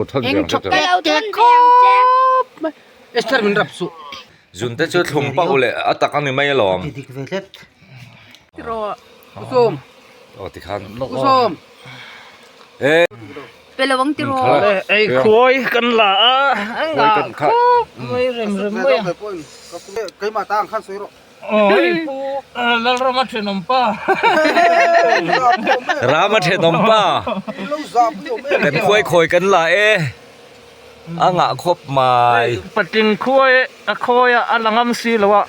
Eng tha kek kek khawp mai. Esther min rap suh. Zun te chu thlum pauh leh a tak a ni mai alawm. Ti dik ve tlat. Tiraw. Usawm. Aw tikhan. Usawm. E. Pe lo ang tiraw. Ei khuai kan la a. Ang khawp mai rem rem mai a. Keimah ta ang khan sawi rawh. Aw hei pu Lalrama thenawm pa. Rama thenawm pa. Kan khuai khawi kan la e. A ngah khawp mai. Patling khuai a khawi a a la ngam si lo a.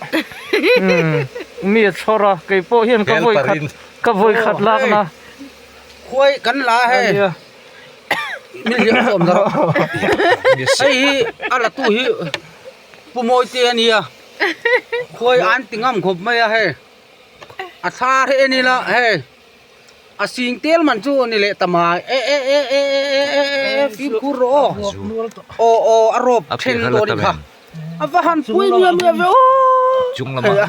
Mi a chhawr a kei pawh hian ka vawi khat ka vawi khat lak na. Khuai kan la hei. Mi hliam sawm rawh. Hei hi a la tu hi Pu Mawite a nia khuai an ti ngam khawp mai a hei a thla hi en ila hei a sing tel man chu a ni leh ta mai e e e e e e e fimkhur rawh aw aw aw a rawp then dawn in kha a va han pui miah miah ve aw hei a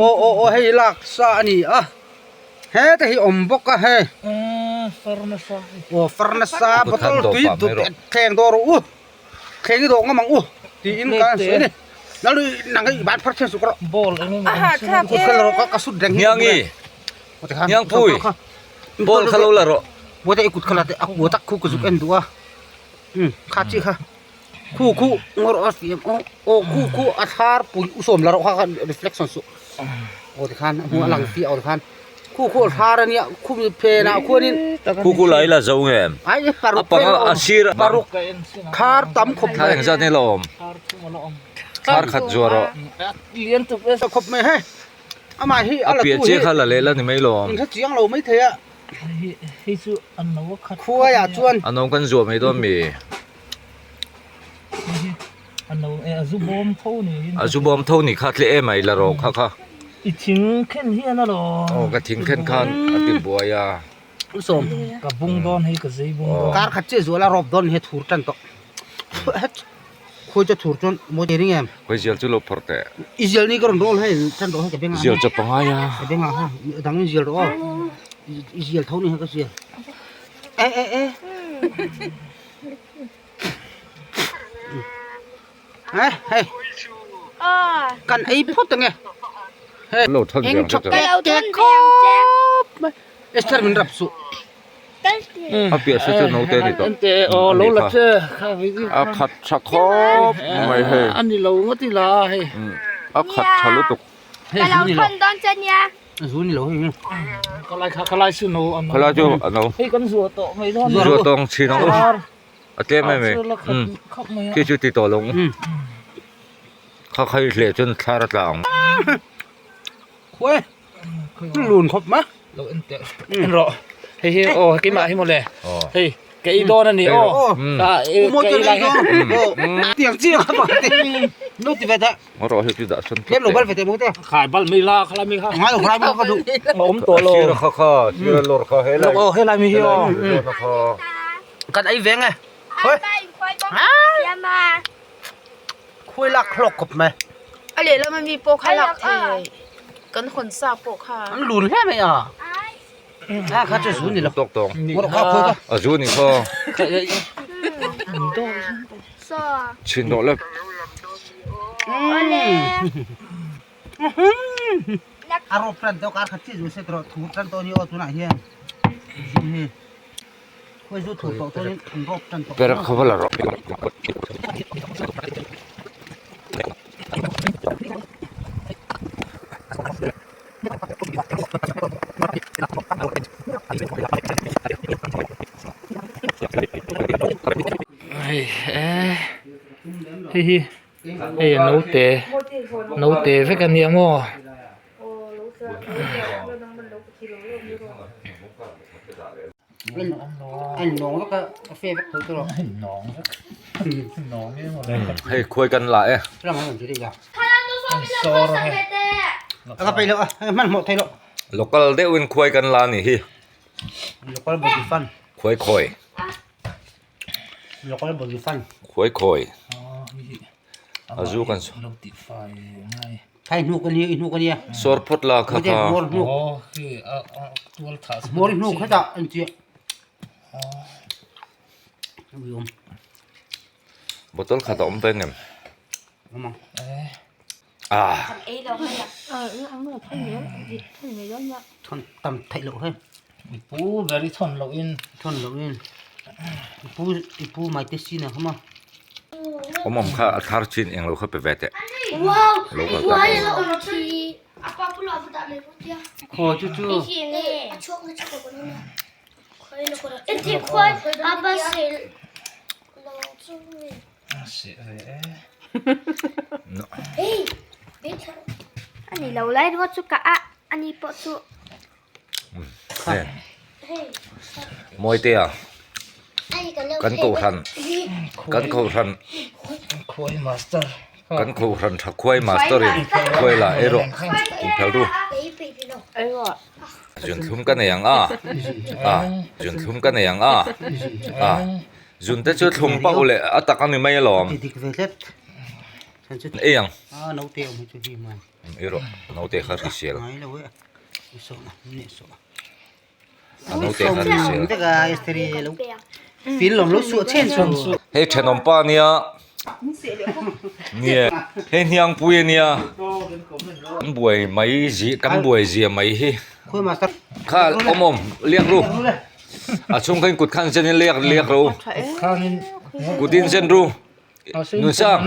aw aw aw hei lak sa a ni a heta hi awm bawk a hei aw farnasa bottle tui thleng dawn rawh u. Thleng i dawh ngam ang u tiin ka sawi a ni. Lalui nang hi i ban phar thiam suk rawh. Ball eng emaw A hahthlak Kut kha la rawh ka ka sut reng hi. Hniangi Hniangpui ball kha lo la rawh. Bawihte i kut kha la teh a kua tak khu ka zuk en duh a. Um kha chi kha khu khu ngaw rawh a ti em aw aw khu khu a thar pui u sawm la rawh kha kha reflection suh. Aw tikhan a hmuh a lang fiah aw tikhan. Khu khu a thar a nia khumi phenah khuanin. Khu khu lai la zo nge em? Ai paruk A panga a sir paruk thar tam khawp Thar engzat nge la awm? Thar khat zuah rawh. Lian tuk e. Khawp mai hei. Amah hi a A la piah tu che hi kha la leh la ni mai lawm. In hre chiang lo mai thei a. Hei chu an no a khat. Khuaiah chuan. A no kan zuah mai dawn mi? A no e a zu bawm tho niin. A zu bawm tho ni kha tle em ai la rawh kha kha. I thing khen hian a lawm. Aw ka thing khen khan a ti buai a. U sawm. Ka bung dawn hei ka zei bung dawn. Kar khat chiah zual a rawp dawn hi thur tan tawh. Khawi chu thur chuan mawi teh ring em. Khawi zial chu lo phawrh teh. I zial ni ka rawn roll hei tan tawh hei ka bengah. Zial chawp pangai a. Ka bengah ha dang in zial rawh aw. I zial tho ni ha ka zial. E e e. Hei kan ei phawt ange hei eng tha kek kek khawp mai Esther min rap suh a piah se chu naute a ni tawh aw lo la che a khat tha khawp mai hei a ni lo ngawt ila hei a khat tha lutuk hei ka lo thawn dawn che nia zu ni lo hei khalai kha khalai chu no a khalai chu a no hei kan zuah tawh mai dawn zuah tawh ang chin ang a tlem em em khi chu ti tawh lo kha khai hle chuan thlar a tla ang khuai lun khawp ma lo en teh en rawh hei hi aw keimah hi mawle hei ka ei dawn a ni aw ka ei lai tiang chiang a pakhat no ti ve teh rawh hei chu dah sawn tlem lo bal ve teh maw te khai bal mai la khalai mi kha ngai lo khalai mi kha duh awm tawh lo sir kha kha sir lawr kha helai aw helai mi hi aw Kan ei veng e. Khawi. Khawi lak hlawk khawp mai. A lehlam ami pawh kha lak thei. Kan hawn sa pawh kha. An lun hle mai a. A kha chu zu ni lo. Tawk tawng. Ngawrh kha khawi kha. A zu ni khaw. Chhin dawh lep. A rawp tan tawh kar khat chi zu se tawh thu tan tawh ni aw tunah hian. Zu hi. Perak kha va la rawh. Hei hi hei a naute naute vek a nia maw. Hei khuai kan la e. Local deuhin khuai kan la a nih hi. Khuai khawi. Khuai khawi. A zu kan Thai hnuk a nia i hnuk a nia. Sawr phawt la kha kha. Hmawr hnuk. Hmawr hnuk hetah an chiah. Bottle khat a awm ve ngem? Awm ang. Ah. Thon tam theih loh hei. I pu ber i thawn loh in. Thawn loh in. I pu i pu mai te sin a khawm a. Awm awm kha a thar chin eng lo kha pe ve teh. Lo kal ta. Khaw chu chu. Ani lo lai ringawt chu ka ah ani pawh chu. Mawitea kan kohhran kan kohhran kan kohhran tha khuai master in khuai la ei rawh inphal ru zun thlum ka nei ang a a zun thlum ka nei ang a a zun te chu thlum pauh leh a tak a ni mai alawm ei ang. Ei rawh naute kha hrisel a naute kha hrisel hei thenawm pa ania nie hei hniangpui ania kan buai mai zia kan buai zia mai hi kha awm awm liak ru a chhung khan kut khan zen in liak liak ru kut in zen ru. Nunsang,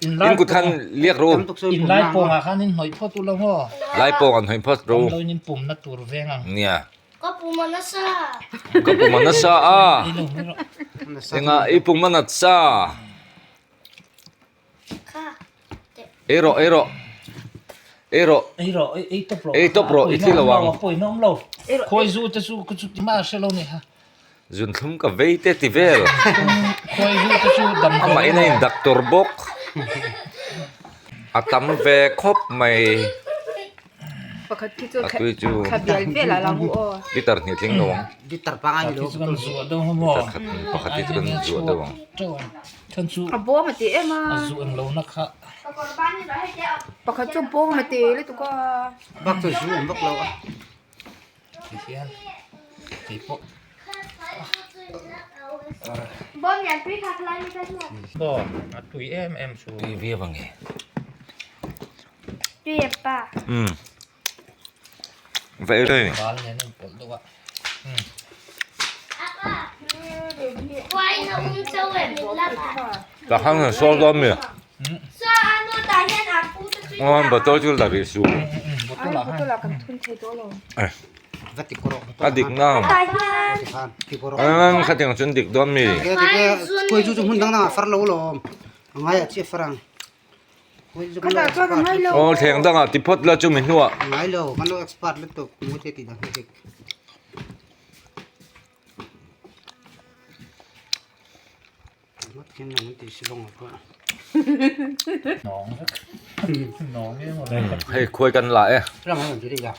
in kut khan liak ru. In lai pawngah khan in hnawih phawt u lo maw? Lai pawng an hnawih phawt ru. Damdawiin in pumna tur veng ang. Nia. Ka pum a nasa. Ka pum a nasa a. Enga i pum a nasa. Ei rawh, ei rawh. Ei rawh. Ei rawh, ei tawp rawh. Ei tawp rawh, i thi lo ang. Pawina awm lo. Khawi zu te chu ka chu ti mah a hre lo ni ha. Zunthlum ka vei te ti vel. Khawi zu te chu dam Amah in a in doctor bawk. A tam ve khawp mai. Pakhat khi chu A tui chu thla bial vel ah lang u aw. Liter hnih tling lo ang. Liter pangai lo. Pakhat hi chu kan zuah deuh ang maw? Liter khat pakhat hi chu kan zuah deuh ang. Than chu A bawm a ti em a. A zu ang lo na kha. Pakhat chu bawm a ti lutuk a. Bak chu zu awm vak lo a. Ti hian kei pawh. Bawm lian pui kha khalai mi ka hian. Aw a tui em em chu. Tui viau ang e. Tui em pa. Umm. Vậy đây. Bal nen an pawlh deuh a. Ta hang an sawl dawn mi. Ngon bottle chu la rih su. A dik na. An khatiang chuan dik dawn mi. Khuai chu chu hmun dang dang ah far lo lawm. A ngai ah chiah far ang. Aw thleng dangah ti phawt la chumi hnuah. Ngai lo, kan lo expert lutuk mu te tih dan hi dik. Ngawt hian nang an ti silawng ah pawh. Nawng vek. Nawng em Hei khuai kan la e. Ram an rawn ti rih a.